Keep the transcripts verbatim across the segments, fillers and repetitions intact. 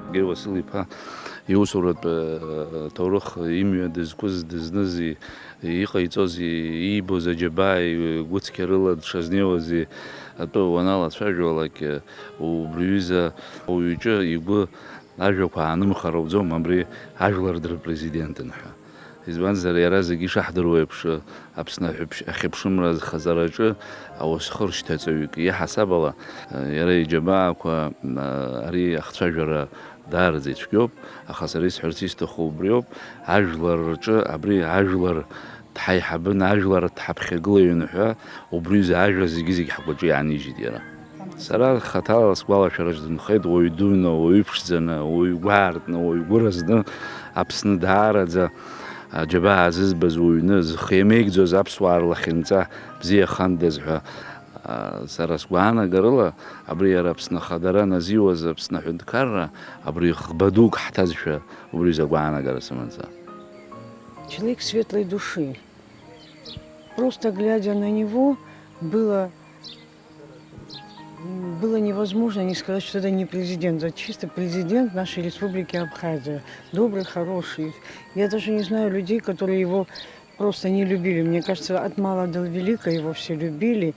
Сергеи Уасил-иԥа иусуратә ҭоурых имҩа дызқәыз, дызныз, иҟаиҵоз, иибоз аџьабаа игәыцқьарыла дшазнеиуаз атәы уаналацәажәалак, убри ҩыза ауаҩ иҿы игәы ажәақәа аанымхар ауӡом, абри ажәлар дырпрезидентын ҳәа. Избанзар, иара зегьы ишаҳдыруа еиԥш, Аԥсны аҳәыԥш-, ахьыԥшымра азхаҵараҿы ауасхыр шьҭаҵаҩык иаҳасаб ала, иара иџьабаақәа, ари ахцәажәара даараӡа ицәгьоуп, аха сара исҳәарц исҭаху убриоуп, ажәлар рҿы абри ажәлар дҳаиҳабын, ажәлар дҳаԥхьагылаҩын ҳәа убри изы ажәа зегьы-зегь ҳгәаҿы иаанижьит иара. Сара хаҭала сгәалашәараҿ дынхеит, уаҩ дуны, уаҩ ԥшӡаны, уаҩ гәаартны, уаҩ гәыразны Аԥсны даараӡа аџьабаа азызбаз уаҩны, зхы иамеигӡоз аԥсуаа рлахьынҵа бзиахандаз ҳәа, а, сара сгәаанагарыла, абри иара Аԥсны ахадара назиуаз Аԥсны аҳәынҭқарра, абри ӷба дук ҳҭазшәа, убри изы агәаанагара сыман са. Человек светлой души. Просто глядя на него, было, было невозможно не сказать, что это не президент, это чисто президент нашей республики Абхазия. Добрый, хороший. Я даже не знаю людей, которые его просто не любили. Мне кажется, от мала до велика его все любили.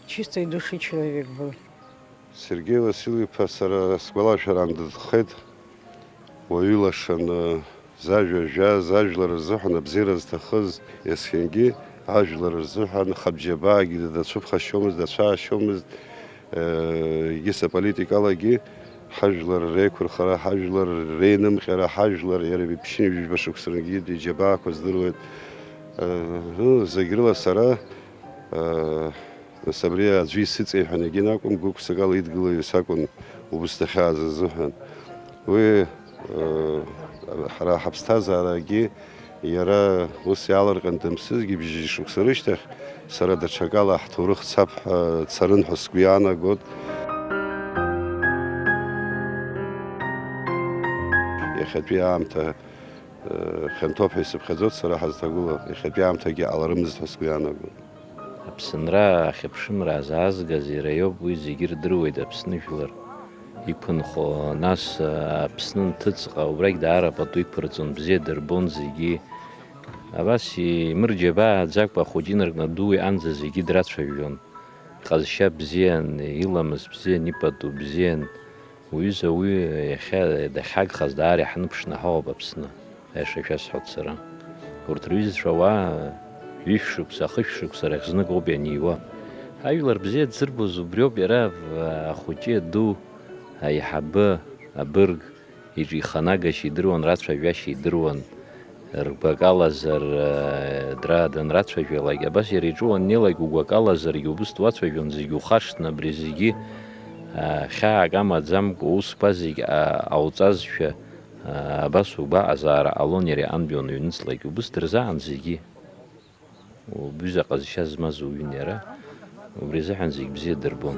Чистой души человек был. Сергеи Васил-иԥа сара сгәалашәараан дынхеит, уаҩы лашаны, зажәа жәаз, ажәлар рзыҳәан абзиара зҭахыз, есқьынгьы ажәлар рзыҳәан хатә џьабаагьы дацәыԥхашьомызт, дацәаашьомызт, э, егьыс аполитикалагьы ҳажәлар реиқәырхара, ҳажәлар реинымҟьара, ҳажәлар иара ԥшьынҩажәи жәба шықәса рынгьы иџьабаақәа здыруеит. Э, ну, зегь рыла сара, э, Нас абри аӡәы исыҵеиҳәан егьин акәым, гәык-ԥсыкала идгылаҩыс акәын убыс дахьааз азыҳәан. Уи, э, ҳара ҳаԥсҭазаарагьы иара ус иаалырҟьан дымԥсызгьы, бжьы шықәса рышьҭахь сара даҽакала ҳҭоурых цап ҳәа царын ҳәа сгәы иаанагот. Иахьатәи аамҭа, э, хьанҭоуп ҳәа исыԥхьаӡоит сара ҳазҭагәыла, иахьатәи аамҭагьы ҟаларымызт ҳәа сгәы иаанагон. Аԥсынра ахьыԥшымра азаазгаз иара иоуп, уи зегьы ирдыруеит Аԥсны жәлар иқәынхо, нас, Аԥсны нҭыҵҟа, убрагь даара пату иқәырҵон, бзиа дырбон зегьы. Абас имырџьабааӡакәа ахәыҷы инаркны адуу иҟанӡа зегьы драцәажәон. Иҟазшьа бзиан, иламыс бзиан, ипату бзиан. Уҩыза уи иахьа дахьагхаз даара иаҳныԥшны ҳауп Аԥсны, аиаша шәасҳәоит сара. Урҭ рҩызцәа уаа ҩышә шықәса, хышә шықәса рахь знык ауп ианиуа. Ажәлар бзиа дзырбоз убриоуп иара, ахәыҷы, аду, аиҳабы, абырг, иҿиханагашьа идыруан, рацәажәашьа идыруан. Ргәакалазар, э, дра данрацәажәалак, абас иара иҿы уаннеилак угәакалазаргьы убыс дуацәажәон, зегь ухашҭны абри зегьы, э, хьаак амаӡамкәа, ус қәа зегь, а, ауҵазшәа, а, абас угәаҟазаара ҟалон иара иҟынтәи уаныҩныҵлак, убыс дырзаан зегьы. Убҩыза ҟазшьа змаз уҩын иара, убри азыҳәан зегь бзиа дырбон.